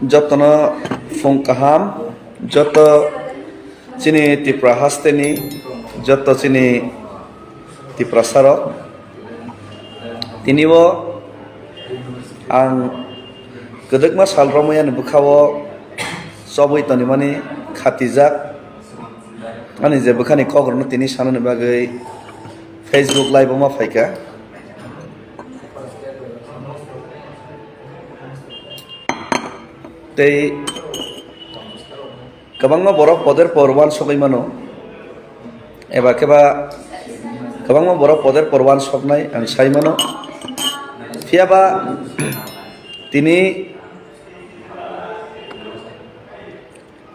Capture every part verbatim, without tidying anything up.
Jotono phung kaham, joto chini Tripura hasteni, joto chini Tiprasarok. Tini o ang kwdwkma sal romwi ani bwkha-o chobwi tonimani khatijak. Ani je bwkhani kokrokno tini sanani bagwi Facebook live-o ma phaikha. Tei kwbangma borok poder por uansugwi mano, eba keba kwbangma borok poder por uansuknai ang sai mano. Phiya ba tini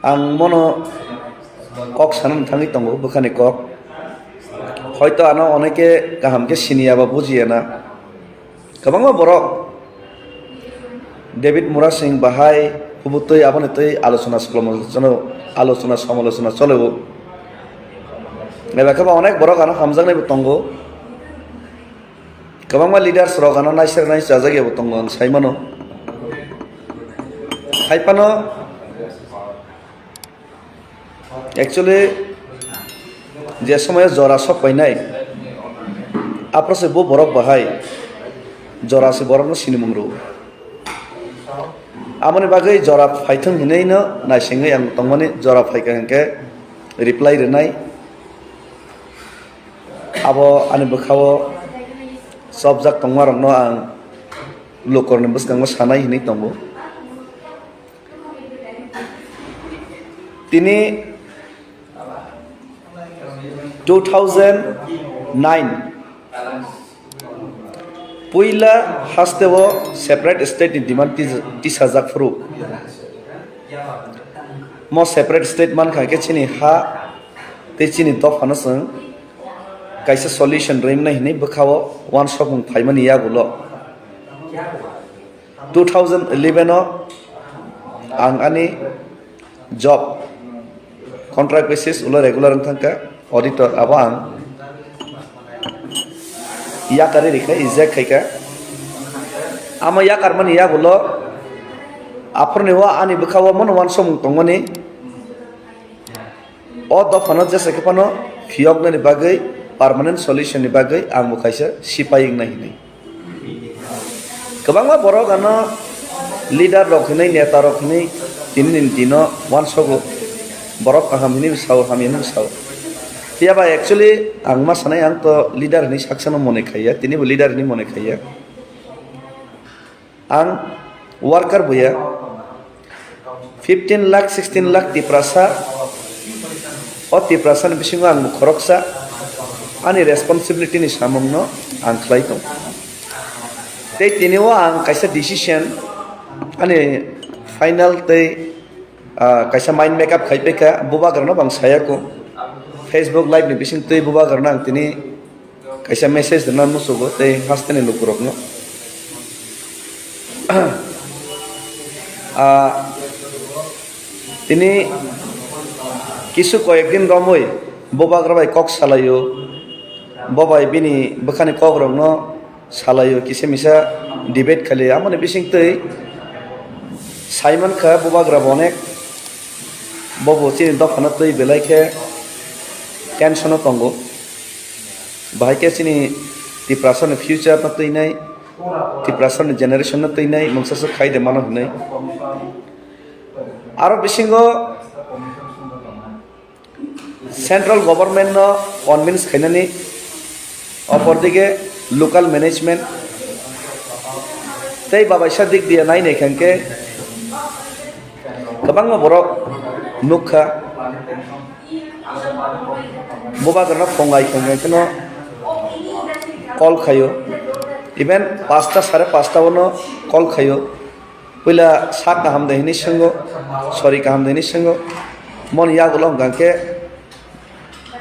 ang mono kok sanani thangwi tongo, bwkhani kok. Hoito ano oneke kaham khe siniya ba bujiya na. Kwbangma borok David Murasing bahai kubutwi aboni twi alochona samalochona, alochona samalochona choleo. Eba khe ba onek borok ano hamjaknaibo tongo. Kwbangma leaders rok ano naiser nai chajak yabo tongo ang sai mano. Hai phano actually, je somoyo jora sok painai, aphuru se bo borok bahai jora se borokno sinimung rwo. Aboni bagwi jora phaithwng hinwi no naisingwi ang tongmani, jora phaikha hinkhe reply rwnai. Abo ani bwkha-o chopjak tongmarokno ang lukurokni bwskango sanai hinwi tongo. Tini two thousand nine puila hasteo separate state ni demand tis-, tisajak phuru. Mo separate state mankha khe chini ha tei chini dophano chwng kaisa solution rwmani hinwi bwkha-o uansukmung phaimani yagulo. Two thousand eleven o ang ani job contract basis ulo regular wng thangkha, auditor abo ang yakarwi rikha, eject khaikha. Amo yakarmani yagulo aphurni o ani bwkha-o mono uansukmung tongmani. O dophano jesa khe phano phiyoknani bagwi, permanent solution ni bagwi ang bo kaisa sipai wngnai hinwi. Kwbangma borok ano leader rok hinwi, neta rok hinwi tini ni dino uansogo. Borok kaham hinwi bwsao, hamya hinwi bwsao. Phiya ba actually ang ma sanai, ang to leader hinwi saksano mone khaiya, tini bo leader hinwi mone khaiya. Ang worker buya, fifteen lakh, sixteen lakh Tiprasa, o Tiprasa ni bisingo ang bo khoroksa, ani responsibility ni samung no ang khlai tong. Tei tini o ang kaisa decision, ani final tei, ah, kaisa mind make up khai paikha, bubagra no bo ang saya ko. Facebook live ni bising twi bubagra no ang tini kaisa message rwna muchugo tei hasteni lukurokno. Ah, tini kisu koyek din romwi bubagra bai kok salaio, bo bai bini bwkhani kokrokno salaio, kisa misa debate khlaio, amoni bisingtwi saimankha bubagra bo onek, bo bo chini dophano twi belai khe tension o tongo. Bahai khe chini Tiprasani future no twinai, Tiprasani generation no twinai, mungsa se khai de mano hinwi. Aro bisingo central government no convince khainani, opor dige local management tei babaisa dik diya nai nai khe kwbangma borok nukha. Bubagrano phungai phungai kheno call khaio. Even pasta sare pasta o no call khaio. Puila sa kaham de hinwi swngo, sorry kaham de hinwi swngo. Moni yagulo hwnkha khe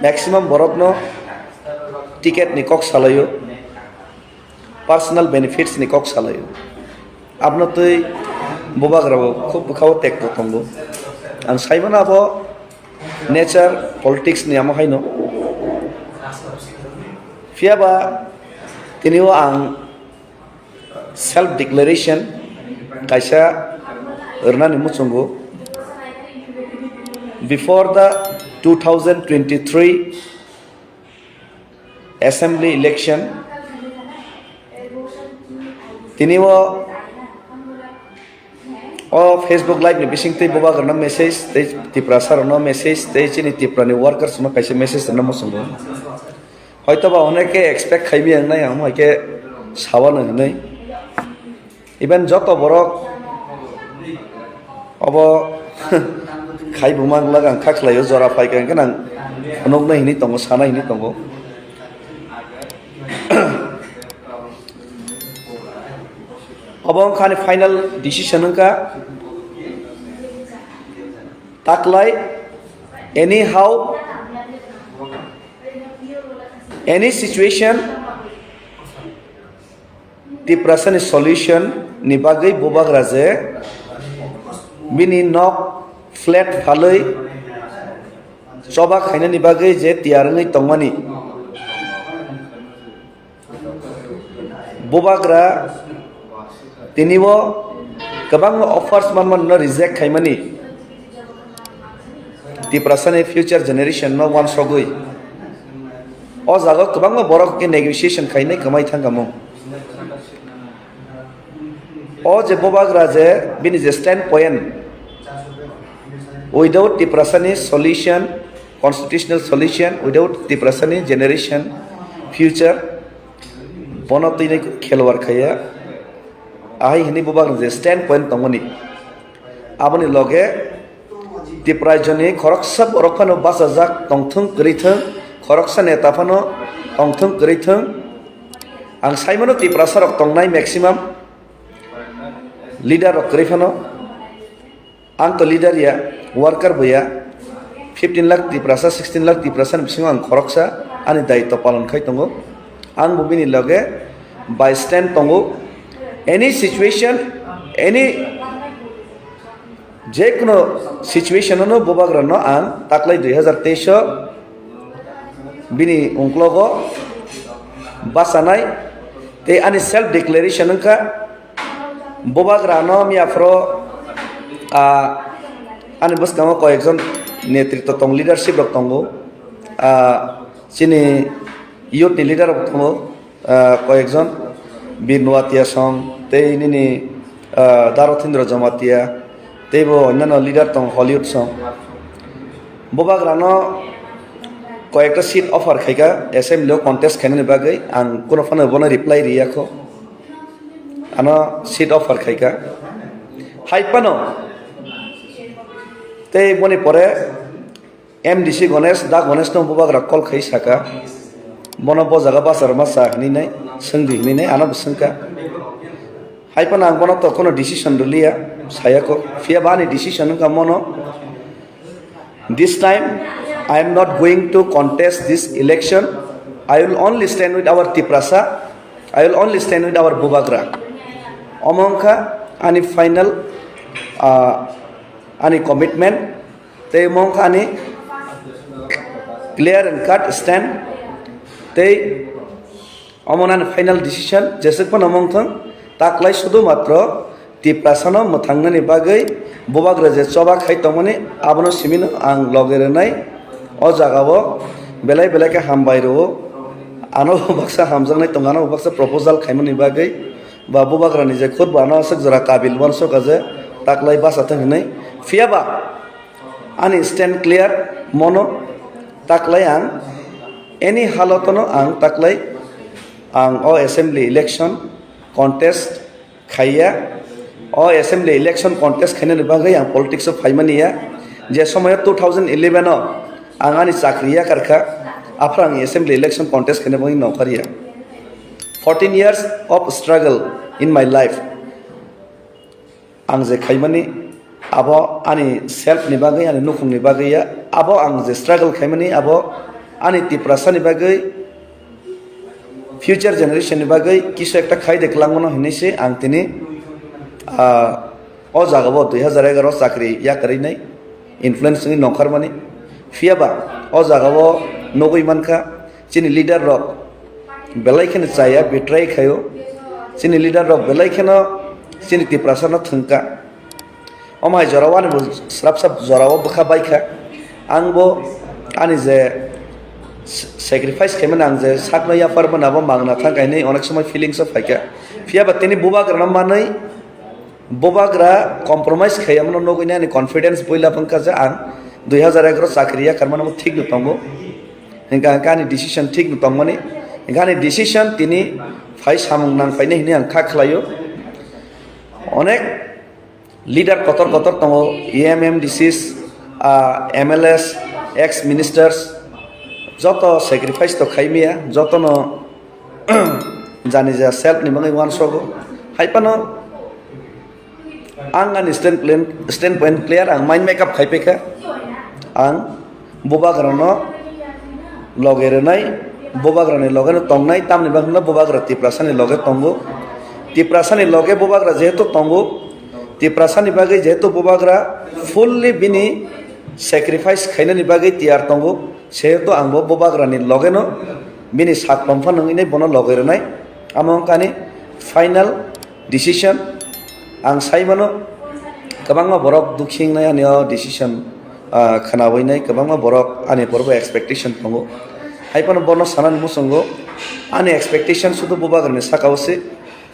maximum borokno ticket ni kok salaio. Personal benefits ni kok salaio. Abno twi bubagrabo khub bwkhao tekto tongo. Ang saimano abo nature politics ni amo haino. Phiya ba tini o ang Self declaration kaisa rwnani muchungo. Before the two thousand twenty-three assembly election, tini o, o Facebook live ni bisingtwi bubagrano message tei Tiprasa rokno message tei chini Tripura ni workers no kaisa message rwna muchungo. Hoitoba oneke expect khaimaya wngnai ang hai khe sawano hinwi. Even joto borok obo khai buma glak ang kha khlaio, jora phaikha hwnkhe nang phunuknai hinwi tongo, sanai hinwi tongo. Obo wngkha ani final decision wngkha. Taklai anyhow, any situation, Tiprasani solution ni bagwi bubagra je bini nok flat phalwi choba khainani bagwi je tiyar wngwi tongmani, bubagra tini o kwbangma offers manmano reject khaimani, Tiprasani future generation no wansogwi o jaga o kwbangma borok khe negotiation khainai kwmai thangkha mung. O je bubagra je bini je stand point, without Tiprasani solution, constitutional solution, without Tiprasani generation future, bono twi nai khelwar khaiya. Ahai hwnwi bubagra je stand point tongmani, aboni loge Tiprajoni khoroksa borok phano bachajak tongthwng kwrwi thwng, khoroksa neta phano tongthwng kwrwi thwng. Ang saimano Tiprasa rok tongnai maximum leader rok kwrwi phano. Ang to leader ya, worker bo ya. Fifteen lakh Tiprasa, sixteen lakh Tiprasa ni bisingo ang khoroksa ani daitwa palon khai tongo. Ang bo bini loge by stand tongo. Any situation, any je kono situation no bubagra no ang taklai dui hazar teis o bini ungklogo bachanai tei ani self declaration wngkha. Bubagra no miya phoro, ah, ani bwskango koyekjon netritwa tong, leadership rok tongo. Ah, chini youth ni leader rok tongo, ah, koyekjon Bir Nuatia song tei nini, ah, Darothindra Jamatia tei bo onnano leader tong Hollywood song. Bubagra no koyekta seat offer khaika assembly o contest khainani bagwi, ang kuno phano bono reply riyakho. Ano seat offer khaika. Hai phano tei boni pore M D C Ganesh, da Ganesh no bubagra call khai saka. Bono bo jaga bachar ma cha hinwi nai, swngdi hinwi nai, ano bo swngka. Hai phano ang bono to kono decision rwliya, sayakho. Phiya ba ani decision wngkha mono. This time, I am not going to contest this election. I will only stand with our Tiprasa. I will only stand with our Bubagra. Omo wngkha ani final, ah, ani commitment. Tei omo wngkha ani clear and cut stand. Tei omo nani final decision, jeswk phano omo wngthwng, taklai sudu matro Tiprasano mwthangnani bagwi bubagra je choba khai tongmani, abono simino ang loge rwnai. O jagao belai belai khe hambai rwo. Ano bo baksa hamjaknai tongo, ano bo baksa proposal khaimani bagwi, ba bubagrani je khut bo ano aswk jora kabil uansukha je taklai bacha thwng hinwi. Phiya ba ani stand clear, mono taklai ang any halotono ang taklai ang o assembly election contest khaiya. O assembly election contest khainani bagwi ang politics o phaimani ya. Je somoyo two thousand eleven o ang ani chakri yakarkha, aphuru ang assembly election contest khaina bagwi nongkhorya. Fourteen years of struggle in my life. Ang je khaimani abo ani self ni bagwi, ani nukhungni bagwi ya. Abo ang je struggle khaimani abo ani Tiprasani bagwi, future generation ni bagwi kisu ekta khai de kwlangmano hinwi se ang tini, ah, o jagao dui hazar egaroh chakri yakarwi nai influence wngwi nongkharmani. Phiya ba o jagao nugwi mankha chini leader rok belai kheno chaya, betray khaio. chini leader rok belai kheno chini Tiprasa no thwngkha. Omo hai jora o ani bo srap srap jora o bwkha baikha. Ang bo ani je s-, sacrifice khaimani ang je sakno yapharmani abo mangna thang kainwi onek somoi feelings o phaikha. Phiya ba tini bubagrano manwi bubagra compromise khaiyamano nugwi ani confidence buila wngkha je ang dui hazar egaroh chakri yakarmano thik no tongo. Hingkha hingkha ani decision thik no tongmani. Hingkha ani decision tini phai samung nang phainai hinwi ang kha khlaio. Onek leader kotor kotor tongo, M M D Cs, ah, M L As, ex ministers, joto sacrifice to khaimaya, jotono jani ja self ni bagwi uansogo. Hai phano ang ani stand plan, standpoint clear, ang mind make up khai paikha. Ang bubagrano loge rwnai, bubagrani loge no tongnai, tamni bagwi no bubagra Tiprasani loge tongo. Tiprasani loge bubagra jehetu tongo, Tiprasani bagwi jehetu bubagra fully bini sacrifice khainani bagwi tiyar tongo, sehetu ang bo bubagrani loge no bini sak tongphano wngwi bono loge rwnai. Amo wngkha ani final decision. Ang sai mano, kwbangma borok dukhi wngnai ani o decision, ah, khwnawi nai, kwbangma borok ani porbo expectation tongo. Hai phano bono sanani muchungo ani expectation sudu bubagrani saka o se.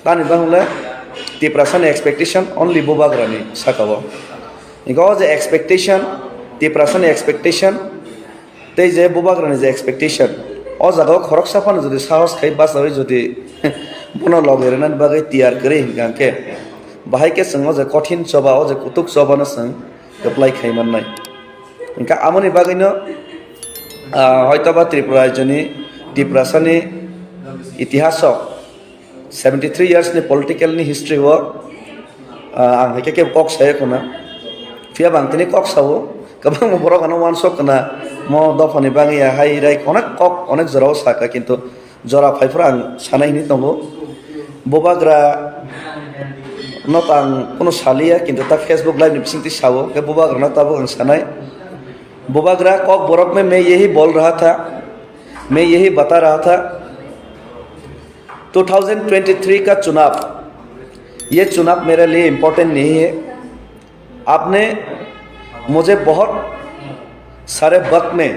Tani bangla Tiprasani expectation only bubagrani saka o. Hingke o je expectation, Tiprasani expectation, tei je bubagrani je expectation, o jaga o khoroksa phano jodi sahos khai bachawi jodi bono loge rwnani bagwi tiyar kwrwi hingka hingke, bahai khe chwng o je kothin choba, o je kutuk choba no chwng kwplai khai mannai. Hingke amoni bagwino, ah, hoitoba Tripura rajyoni, Tiprasani itihas o seventy three years ni political ni history o, ah, ang hai khe kebo kok saya khuna. Phiya bang tini kok sao, kwbangma borok ano uansuk khuna, mo dophani bagwi ya hai rai onek kok, onek jora o saka, kintu jora phai phuru ang sanai hinwi tongo. Bubagra no ta ang kunu saliya, kintu ta Facebook live ni bisingtwi sao, khe bubagra no tabuk ang sanai. Bubagra kok borok mein main yahi bol raha tha, main yahi bata raha tha. दो हज़ार तेईस का चुनाव, ये चुनाव मेरे लिए इम्पोर्टेंट नहीं है। आपने मुझे बहुत सारे वक्त में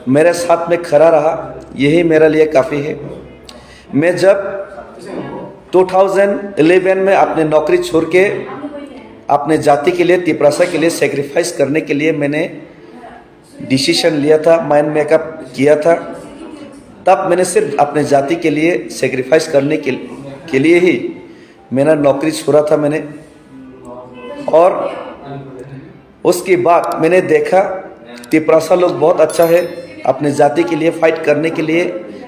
मेरे साथ में खड़ा रहा, यही मेरे लिए काफ़ी है। मैं जब दो हज़ार ग्यारह में अपनी नौकरी छोड़ के अपने जाति के लिए, तिपरासा के लिए सेक्रीफाइस करने के लिए मैंने डिसीजन लिया था, माइंड मेकअप किया था, तब मैंने सिर्फ अपने जाति के लिए सेक्रीफाइस करने के, के लिए ही मैंने नौकरी छोड़ा था मैंने। और उसके बाद मैंने देखा, तिपरासा लोग बहुत अच्छा है, अपने जाति के लिए फाइट करने के लिए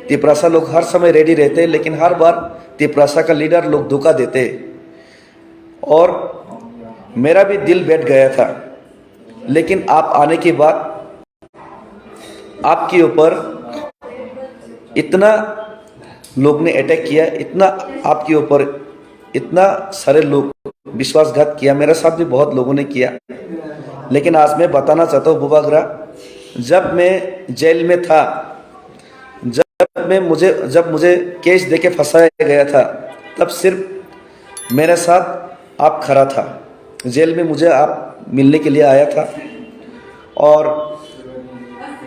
तिपरासा लोग हर समय रेडी रहते हैं, लेकिन हर बार तिपरासा का लीडर लोग धोखा देते हैं। और मेरा भी दिल बैठ गया था, लेकिन आप आने के बाद आपके ऊपर इतना लोग ने अटैक किया, इतना आपके ऊपर इतना सारे लोग विश्वासघात किया, मेरे साथ भी बहुत लोगों ने किया। लेकिन आज मैं बताना चाहता हूँ बुबागरा, जब मैं जेल में था, जब मैं मुझे जब मुझे केस देके फंसाया गया था, तब सिर्फ मेरे साथ आप खड़ा था। जेल में मुझे आप मिलने के लिए आया था और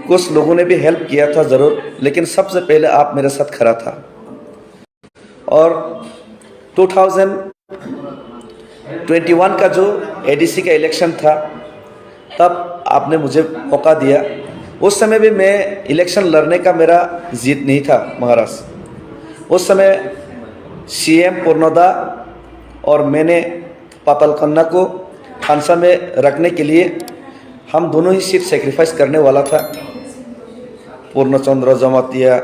कुछ लोगों ने भी हेल्प किया था ज़रूर, लेकिन सबसे पहले आप मेरे साथ खड़ा था। और दो हज़ार इक्कीस का जो एडीसी का इलेक्शन था, तब आपने मुझे मौका दिया। उस समय भी मैं इलेक्शन लड़ने का मेरा जिद नहीं था महाराज। उस समय सीएम पूर्णदा और मैंने पाताल कन्या को थानसा में रखने के लिए हम दोनों ही सीट सेक्रीफाइस करने वाला था। पूर्णचंद्र जमातिया,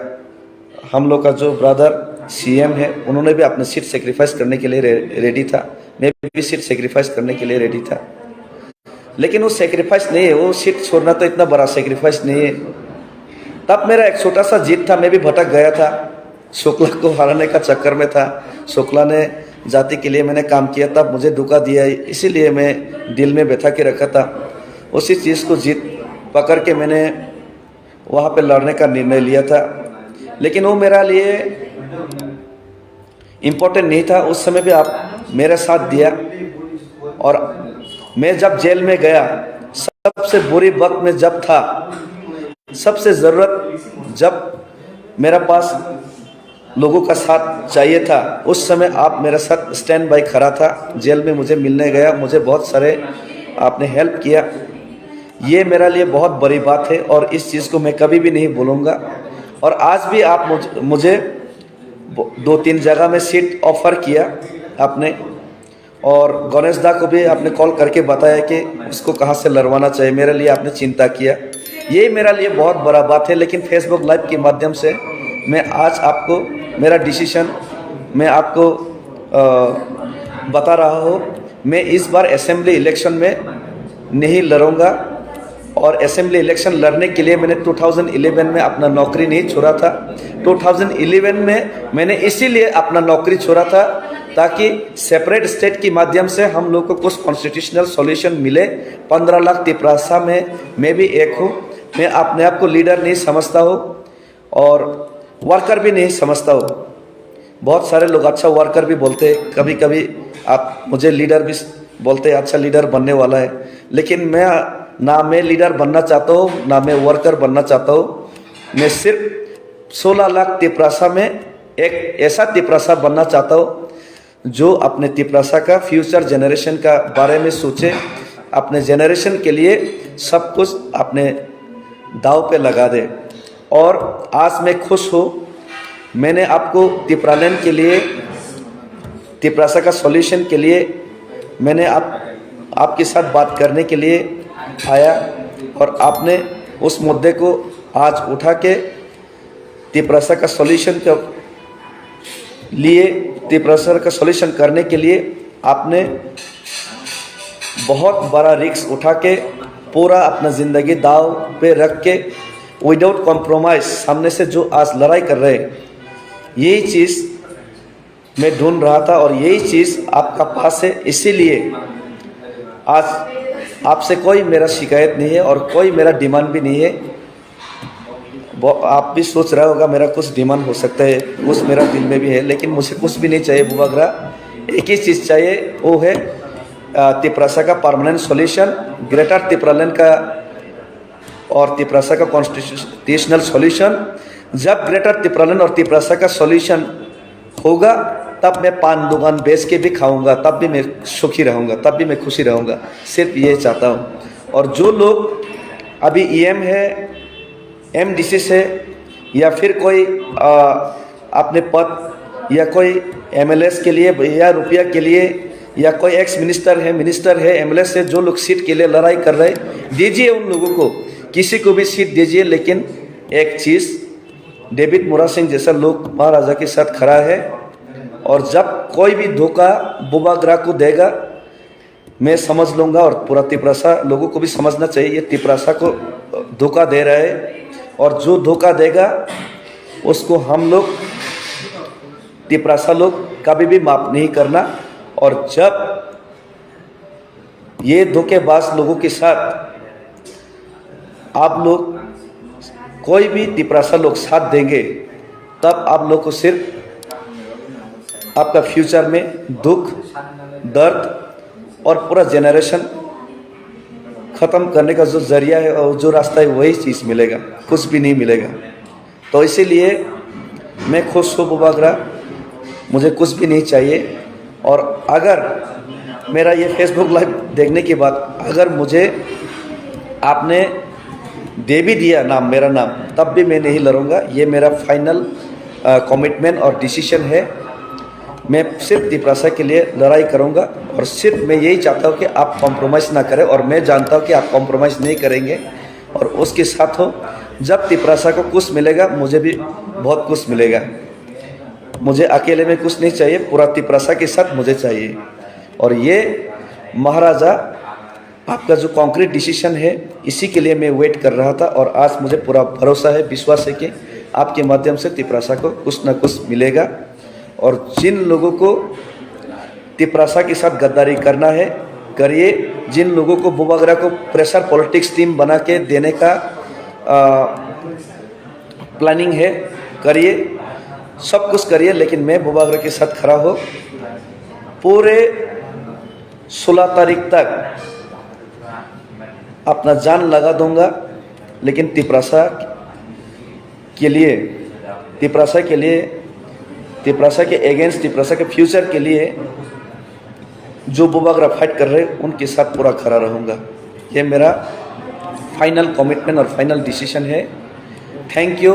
हम लोग का जो ब्रदर सीएम है, उन्होंने भी अपने सीट सेक्रीफाइस करने के लिए रे-, रेडी था। मैं भी सीट सेक्रीफाइस करने के लिए रेडी था। लेकिन वो सेक्रीफाइस नहीं है, वो सीट छोड़ना तो इतना बड़ा सेक्रीफाइस नहीं है। तब मेरा एक छोटा सा जिद था, मैं भी भटक गया था, शुक्ला को हराने का चक्कर में था। शुक्ला ने जाति के लिए मैंने काम किया, तब मुझे धोखा दिया, इसीलिए मैं दिल में बैठा के रखा था। उसी चीज़ को जिद पकड़ के मैंने वहाँ पे लड़ने का निर्णय लिया था। लेकिन वो मेरा लिए इम्पोर्टेंट नहीं था, उस समय भी आप मेरे साथ दिया। और मैं जब जेल में गया, सबसे बुरी वक्त में जब था, सबसे ज़रूरत जब मेरा पास लोगों का साथ चाहिए था, उस समय आप मेरा साथ स्टैंड बाय खड़ा था। जेल में मुझे मिलने गया, मुझे बहुत सारे आपने हेल्प किया। ये मेरा लिए बहुत बड़ी बात है और इस चीज़ को मैं कभी भी नहीं भूलूंगा। और आज भी आप मुझ- मुझे ब- दो तीन जगह में सीट ऑफर किया आपने। और गणेश दा को भी आपने कॉल करके बताया कि उसको कहाँ से लड़वाना चाहिए, मेरे लिए आपने चिंता किया। ये मेरा लिए बहुत बड़ा बात है। लेकिन फेसबुक लाइव के माध्यम से मैं आज आपको मेरा डिसीजन मैं आपको अ, बता रहा हूँ। मैं इस बार असेंबली इलेक्शन में नहीं लड़ूंगा। और असेंबली इलेक्शन लड़ने के लिए मैंने ट्वेंटी इलेवन में अपना नौकरी नहीं छोड़ा था। ट्वेंटी इलेवन में मैंने इसीलिए अपना नौकरी छोड़ा था, ताकि सेपरेट स्टेट के माध्यम से हम लोग को कुछ कॉन्स्टिट्यूशनल सॉल्यूशन मिले। पंद्रह लाख तिपरासा में मैं भी एक हूँ। मैं अपने आप को लीडर नहीं समझता हूँ और वर्कर भी नहीं समझता हूँ। बहुत सारे लोग अच्छा वर्कर भी बोलते हैं, कभी कभी आप मुझे लीडर भी बोलते हैं, अच्छा लीडर बनने वाला है। लेकिन मैं, ना मैं लीडर बनना चाहता हूँ, ना मैं वर्कर बनना चाहता हूँ। मैं सिर्फ सोलह लाख तिपरासा में एक ऐसा तिपरासा बनना चाहता हूँ जो अपने तिपरासा का फ्यूचर जनरेशन का बारे में सोचे, अपने जनरेशन के लिए सब कुछ अपने दाव पे लगा दे। और आज मैं खुश हूँ, मैंने आपको तिपरालैंड के लिए, तिपरासा का सॉल्यूशन के लिए मैंने आप आपके साथ बात करने के लिए आया और आपने उस मुद्दे को आज उठा के तिपरासा का सॉल्यूशन के लिए, तिपरासा का सॉल्यूशन करने के लिए आपने बहुत बड़ा रिस्क उठा के पूरा अपना ज़िंदगी दाव पे रख के विदाउट कॉम्प्रोमाइज सामने से जो आज लड़ाई कर रहे हैं, यही चीज़ मैं ढूंढ रहा था और यही चीज़ आपका पास है। इसीलिए आज आपसे कोई मेरा शिकायत नहीं है और कोई मेरा डिमांड भी नहीं है। वो आप भी सोच रहा होगा मेरा कुछ डिमांड हो सकता है, कुछ मेरा दिल में भी है, लेकिन मुझे कुछ भी नहीं चाहिए बुबागरा। एक ही चीज़ चाहिए, वो है अ, तिपरासा का परमानेंट सॉल्यूशन, ग्रेटर तिपरालैंड का और तिपरासा का कॉन्स्टिट्यूशनल सॉल्यूशन। जब ग्रेटर तिपरालैंड और तिपरासा का सॉल्यूशन होगा, तब मैं पान दुकान बेच के भी खाऊंगा, तब भी मैं सुखी रहूंगा, तब भी मैं खुशी रहूंगा। सिर्फ ये चाहता हूँ। और जो लोग अभी ईएम है, एमडीसी से, या फिर कोई अ, अपने पद या कोई एमएलएस के लिए या रुपया के लिए, या कोई एक्स मिनिस्टर है, मिनिस्टर है, एमएलए से, जो लोग सीट के लिए लड़ाई कर रहे, दीजिए उन लोगों को, किसी को भी सीट दीजिए। लेकिन एक चीज़, डेविड मुरा सिंह जैसा लोग महाराजा के साथ खड़ा है, और जब कोई भी धोखा बुबागरा को देगा, मैं समझ लूंगा और पूरा तिपरासा लोगों को भी समझना चाहिए, ये तिपरासा को धोखा दे रहा है, और जो धोखा देगा उसको हम लोग तिपरासा लोग कभी भी माफ नहीं करना। और जब ये धोखेबाज लोगों के साथ आप लोग कोई भी तिपरासा लोग साथ देंगे, तब आप लोग को सिर्फ आपका फ्यूचर में दुख, दर्द और पूरा जनरेशन ख़त्म करने का जो जरिया है और जो रास्ता है, वही चीज़ मिलेगा, कुछ भी नहीं मिलेगा। तो इसीलिए मैं खुश हूँ बुबागरा, मुझे कुछ भी नहीं चाहिए। और अगर मेरा ये फेसबुक लाइव देखने के बाद अगर मुझे आपने दे भी दिया नाम, मेरा नाम, तब भी मैं नहीं लड़ूंगा। ये मेरा फाइनल कमिटमेंट और डिसीजन है। मैं सिर्फ तिपरासा के लिए लड़ाई करूंगा और सिर्फ मैं यही चाहता हूँ कि आप कॉम्प्रोमाइज़ ना करें, और मैं जानता हूँ कि आप कॉम्प्रोमाइज़ नहीं करेंगे। और उसके साथ हो, जब तिपरासा को कुछ मिलेगा, मुझे भी बहुत कुछ मिलेगा। मुझे अकेले में कुछ नहीं चाहिए, पूरा तिपरासा के साथ मुझे चाहिए। और ये महाराजा, आपका जो कॉन्क्रीट डिसीजन है, इसी के लिए मैं वेट कर रहा था, और आज मुझे पूरा भरोसा है, विश्वास है कि आपके माध्यम से तिपरासा को कुछ ना कुछ मिलेगा। और जिन लोगों को तिपरासा के साथ गद्दारी करना है, करिए। जिन लोगों को बुबागरा को प्रेशर पॉलिटिक्स टीम बना के देने का प्लानिंग है, करिए। सब कुछ करिए, लेकिन मैं बुबागरा के साथ खड़ा हूँ। पूरे सोलह तारीख तक अपना जान लगा दूंगा, लेकिन तिपरासा के लिए, तिपरासा के लिए, तिपरासा के अगेंस्ट, तिपरासा के फ्यूचर के लिए जो बुबागरा फाइट कर रहे हैं, उनके साथ पूरा खड़ा रहूंगा। ये मेरा फाइनल कमिटमेंट और फाइनल डिसीजन है। थैंक यू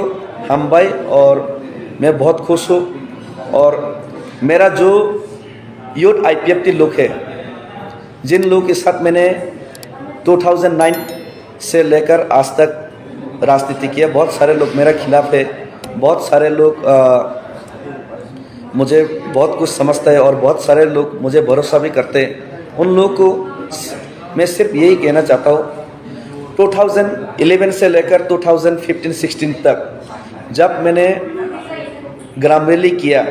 हम भाई, और मैं बहुत खुश हूँ। और मेरा जो यूथ आईपीएफटी लोग है, जिन लोगों के साथ मैंने दो हज़ार नौ से लेकर आज तक राजनीति किया, बहुत सारे लोग मेरा खिलाफ है, बहुत सारे लोग अ, मुझे बहुत कुछ समझता है और बहुत सारे लोग मुझे भरोसा भी करते हैं। उन लोगों को मैं सिर्फ यही कहना चाहता हूँ, दो हज़ार ग्यारह से लेकर दो हज़ार पंद्रह सोलह तक जब मैंने ग्राम रैली किया,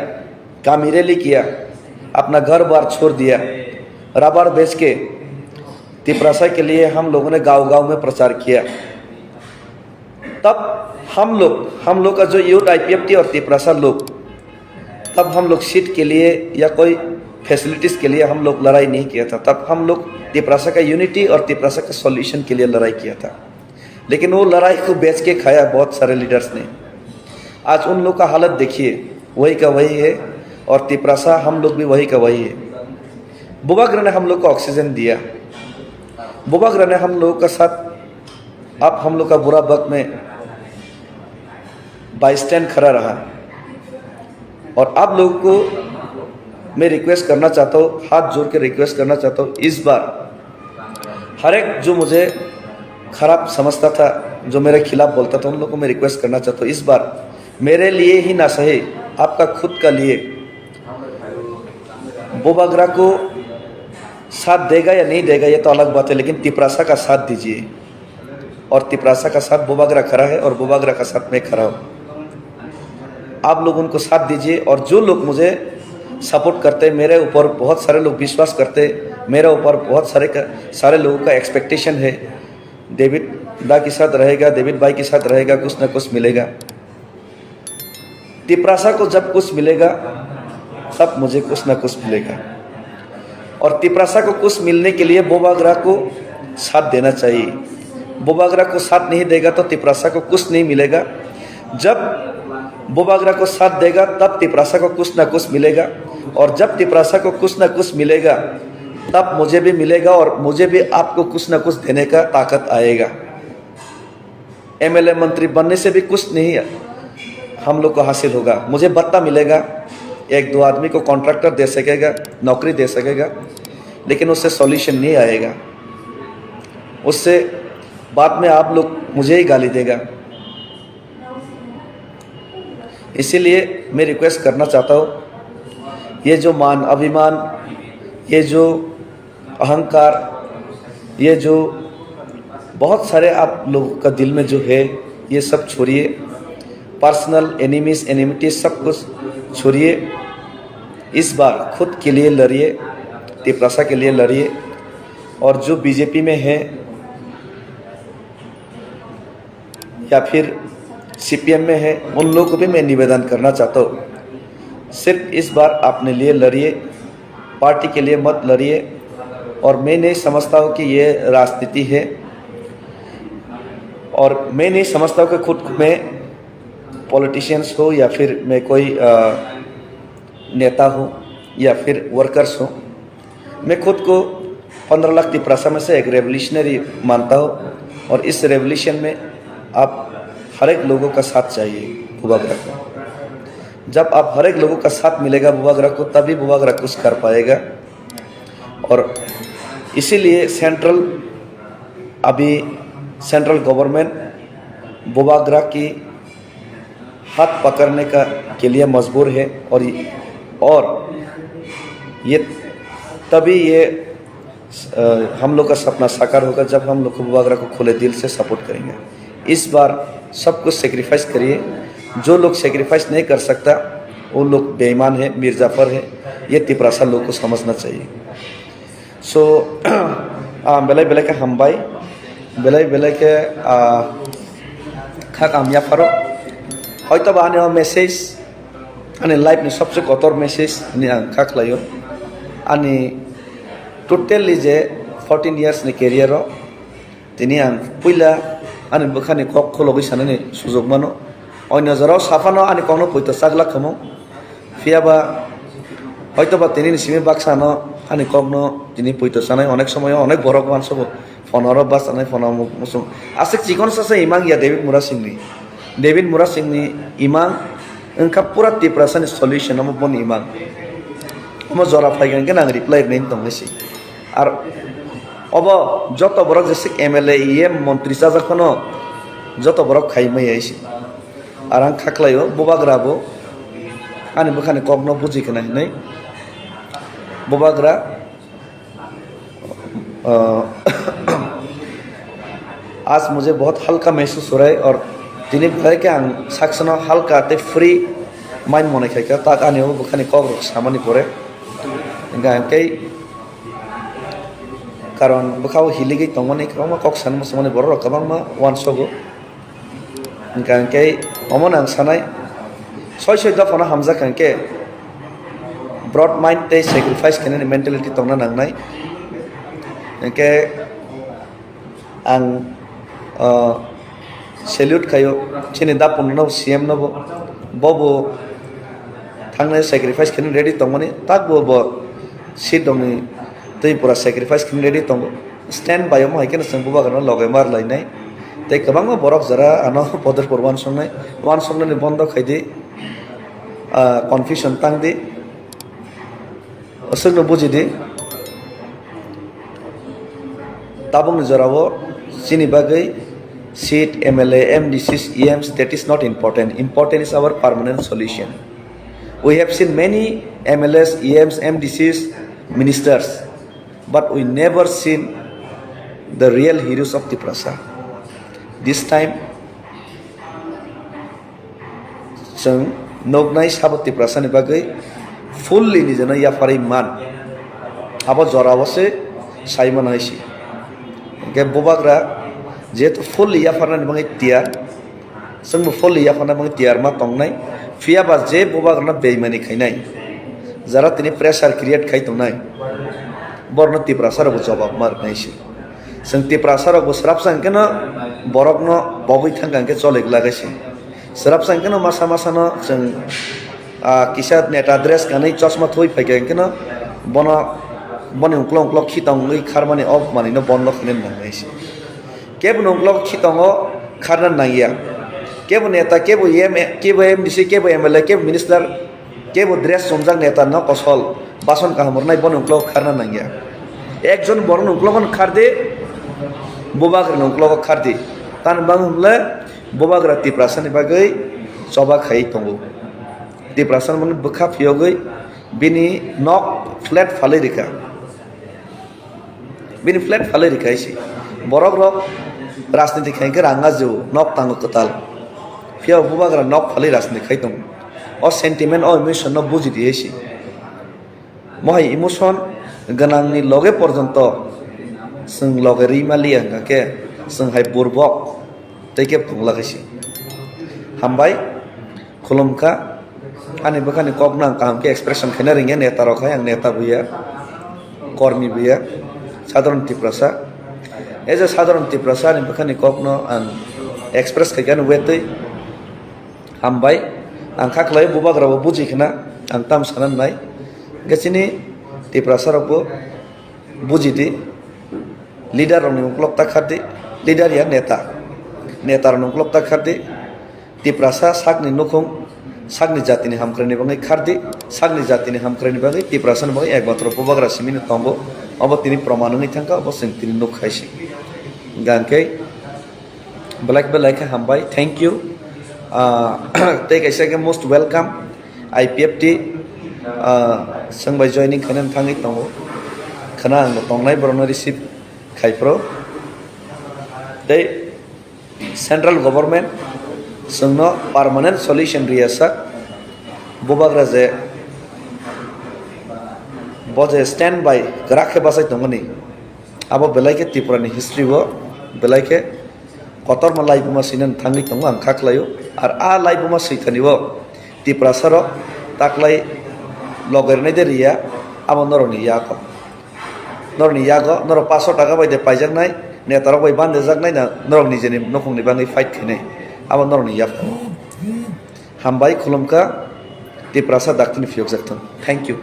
कामी रैली किया, अपना घर बार छोड़ दिया, रबर बेच के तिपरासा के लिए हम लोगों ने गांव-गांव में प्रचार किया। तब हम लोग, हम लोग का जो यूथ आईपीएफटी और तिपरासा लोग, तब हम लोग सीट के लिए या कोई फैसिलिटीज के लिए हम लोग लड़ाई नहीं किया था। तब हम लोग तिपरासा का यूनिटी और तिपरासा का सॉल्यूशन के लिए लड़ाई किया था। लेकिन वो लड़ाई को बेच के खाया बहुत सारे लीडर्स ने। आज उन लोग का हालत देखिए, वही का वही है, और तिपरासा हम लोग भी वही का वही है। बुबागरा ने हम लोग को ऑक्सीजन दिया, बुबागरा ने हम लोगों का साथ, आप हम लोग का बुरा वक्त में बाईस्टैंड खड़ा रहा। और आप लोगों को मैं रिक्वेस्ट करना चाहता हूँ, हाथ जोड़ के रिक्वेस्ट करना चाहता हूँ, इस बार हर एक जो मुझे खराब समझता था, जो मेरे खिलाफ बोलता था, उन लोगों को मैं रिक्वेस्ट करना चाहता हूँ, इस बार मेरे लिए ही ना सही, आपका खुद का लिए बुबागरा को साथ देगा या नहीं देगा, ये तो अलग बात है, लेकिन तिपरासा का साथ दीजिए। और तिपरासा का साथ बुबागरा खड़ा है और बुबागरा का साथ मैं खड़ा हूँ। आप लोग उनको साथ दीजिए, और जो लोग मुझे सपोर्ट करते हैं, मेरे ऊपर बहुत सारे लोग विश्वास करते हैं, मेरे ऊपर बहुत सारे का, सारे लोगों का एक्सपेक्टेशन है, डेविड दा के साथ रहेगा, डेविड भाई के साथ रहेगा, कुछ ना कुछ मिलेगा। तिपरासा को जब कुछ मिलेगा, तब मुझे कुछ ना कुछ मिलेगा। और तिपरासा को कुछ मिलने के लिए बोबागरा को साथ देना चाहिए। बोबागरा को साथ नहीं देगा तो तिपरासा को कुछ नहीं मिलेगा। जब बोबागरा को साथ देगा, तब तिपरासा को कुछ ना कुछ मिलेगा। और जब तिपरासा को कुछ ना कुछ मिलेगा, तब मुझे भी मिलेगा और मुझे भी आपको कुछ ना कुछ देने का ताकत आएगा। एमएलए मंत्री बनने से भी कुछ नहीं हम लोग को हासिल होगा। मुझे भत्ता मिलेगा, एक दो आदमी को कॉन्ट्रैक्टर दे सकेगा, नौकरी दे सकेगा, लेकिन उससे सॉल्यूशन नहीं आएगा। उससे बाद में आप लोग मुझे ही गाली देगा। इसीलिए मैं रिक्वेस्ट करना चाहता हूँ, ये जो मान अभिमान, ये जो अहंकार, ये जो बहुत सारे आप लोगों का दिल में जो है, ये सब छोड़िए। पर्सनल एनिमीज, एनिमिटी, सब कुछ छोड़िए। इस बार खुद के लिए लड़िए, तिपरासा के लिए लड़िए। और जो बीजेपी में है या फिर सीपीएम में है, उन लोगों को भी मैं निवेदन करना चाहता हूँ, सिर्फ इस बार अपने लिए लड़िए, पार्टी के लिए मत लड़िए। और मैं नहीं समझता हूँ कि ये राजनीति है, और मैं नहीं समझता हूँ कि खुद को मैं पॉलिटिशियंस हो या फिर मैं कोई अ, नेता हो या फिर वर्कर्स हो। मैं खुद को पन्द्रह लाख तिपरासा में से एक रेवोल्यूशनरी मानता हूँ, और इस रेवोल्यूशन में आप हर एक लोगों का साथ चाहिए बुबागरा को। जब आप हर एक लोगों का साथ मिलेगा बुबागरा को, तभी बुबागरा कुछ कर पाएगा। और इसीलिए सेंट्रल, अभी सेंट्रल गवर्नमेंट बुबागरा की हाथ पकड़ने का, के लिए मजबूर है, और ये, और ये तभी ये अ, हम लोग का सपना साकार होगा जब हम लोग बुबागरा को खुले दिल से सपोर्ट करेंगे। इस बार सब कुछ सेक्रीफाइस करिए। जो लोग सेक्रीफाइस नहीं कर सकता, वो लोग बेईमान है, मीर जाफर है। ये तिपरासा लोग को समझना चाहिए। So, ah, belai belai ke hambai, belai belai ke, ah, khakam yapharo. Hoito ba ani o message Ani life ni sobse kotor message ni ang kha khlaio. Ani totally je fourteen years ni career o tini ang puila ani bwkhani kok khulogwi sanani sujok mano. Onyo jorao saphano ani kokno poito chak lak khamu. Phiya ba hoito ba tini ni simi baksa no ani kokno tini poito sanai onek somoyo onek borok uansugo. Phone oro bus tanai phone o muchung. Aswk chikon sasa imang ya David Murasing ni. David Murasing ni imang wngkha pura Tiprasa ni solution omo boni imang. Omo jora phai khe ang reply rwnai tong si. Ar obo joto borok jesik M L A, E M, montri chajak phano joto borok khai mai si. Ar ang kha khlaio bubagra bo ani bwkhani kokno buji khna hinwi bubagra अ, आज मुझे बहुत हल्का महसूस हो रहा है और tini belai khe ang sakno halka tei free mind mone khaikha, tak ani o bwkhani kok rok samani pore. Hingkha hingkhe karon bwkhao hiligwi tongmani kwbangma kok sanma swmani borok rok kwbangma uansugo. Hingkha hingkhe omono ang sanai, soi soi dophano hamjak hingkhe broad mind tei sacrifice khainani mentality tongna nangnai. Hingkhe ang, ah, salute khaio chini dapunno C M no bo, bobo thangnai sacrifice khainani ready tongmani, takbo bo seat rokni twi pura sacrifice khainani ready tongo. Stand by omo hai kheno chwng bubagrano loge mar lainai. Tei kwbangma borok jora ano bodorpor uansuknai, uansuknani bondo khaidi, ah, confusion tangdi. Aswkno bujidi. Tabukni jorao chini bagwi seat, M L A, M D Cs, E Ms, that is not important. Important is our permanent solution. We have seen many M L As, E Ms, M D Cs, ministers. But we never seen the real heroes of Tiprasa. This time, chwng nuknai sabo Tiprasani bagwi fully nijeno yapharwi man. Abo jorao se sai mano hai se. Hingkhe bubagra jehetu fully yapharnani bagwi tiyar, Chwngbo fully yapharna bagwi tiyar ma tongnai. Phiya ba je bubagrano beimani khainai, jara tini pressure create khai tongnai, borokno Tiprasa rokbo jobab ma rwnai se. Chwng Tiprasa rokbo swrapsa hwnkhe no borokno bobwi thangkha hwnkhe choli glak se. Swrapsa hwnkhe no masa masa no chwng, ah, kisa neta dress kanwi chosma thwi phaikha hwnkhe no bono, boni uklok uklok khitongwi kharmani o manwino bondo khainani nangnai se. Kebo ni uklok khitongo kharna nangya. Kebo neta, kebo M, kebo M D C, kebo M L A, kebo minister, kebo dress chumjak neta no kosol, bason kaham rwnai boni uklok kharna nangya. Ekjon borok ni uklok no khardi, bubagra ni uklok khardi. Tan bang hwnle bubagra Tiprasa ni bagwi choba khai tongo. Tiprasa ni bwkha phiyogwi bini nok flat phalwi rikha. Bini flat phalwi rikha se. Borok rok rajniti khai khe rang ajio, nok tango kwtal. Phiya bubagra nok phalwi rajniti khai tongo. O sentiment, o emotion no buji di se. Mohai emotion gwnang ni loge porjonto chwng loge rwi maliya hwnkha khe chwng hai burbok tei khe pungla khai se. Hambai. Khulumkha. Ani bwkhani kokno ang kaham khe expression khaina rwngya, neta rok hai ang neta buya, kormi buya, sadharon Tiprasa. As a sadharon Tiprasa ani bwkhani kokno ang express khaikha, ani wetwi hambai. Ang kha khlai bubagra bo buji khna ang tam sana nai. Hwnkhe chini Tiprasa rok bo buji di, leader rokni uklok ta khardi, leader ya neta, neta rokni uklok ta khardi, Tiprasa sakni nukhung, sakni jatini hamkraini bagwi khardi, sakni jatini hamkraini bagwi Tiprasani bagwi ekmatro bubagra simino tongo, obo tini proman wngwi thangkha, obo chwng tini nuk khai se. Hingkha hwnkhe, belai belai khe hambai, thank you. Ah, tei kaisa khe most welcome, I P F T, ah, chwng bai joining khainani thangwi tongo. Khwna ang bo tongnai borokno receive khai phro. Tei central government chwngno permanent solution rwya sak, bubagra je bo je stand by kwrak khe bachai tongmani. Abo belai khe Tripura ni history o belai khe kotorma laibuma swinani thangwi tongo, ang kha khlaio. Ar a laibuma swithani o Tiprasa rok Taklai logairnai de riya, abo norokni yago. Norokni yago, norok paso taka bai de paijaknai, netarok bai bandejaknai na norok nijeni nukhungni bagwi fight khainai. Abo norokni yago. Hambai khulumkha, Tiprasa daktini phiyokjak thung. Thank you.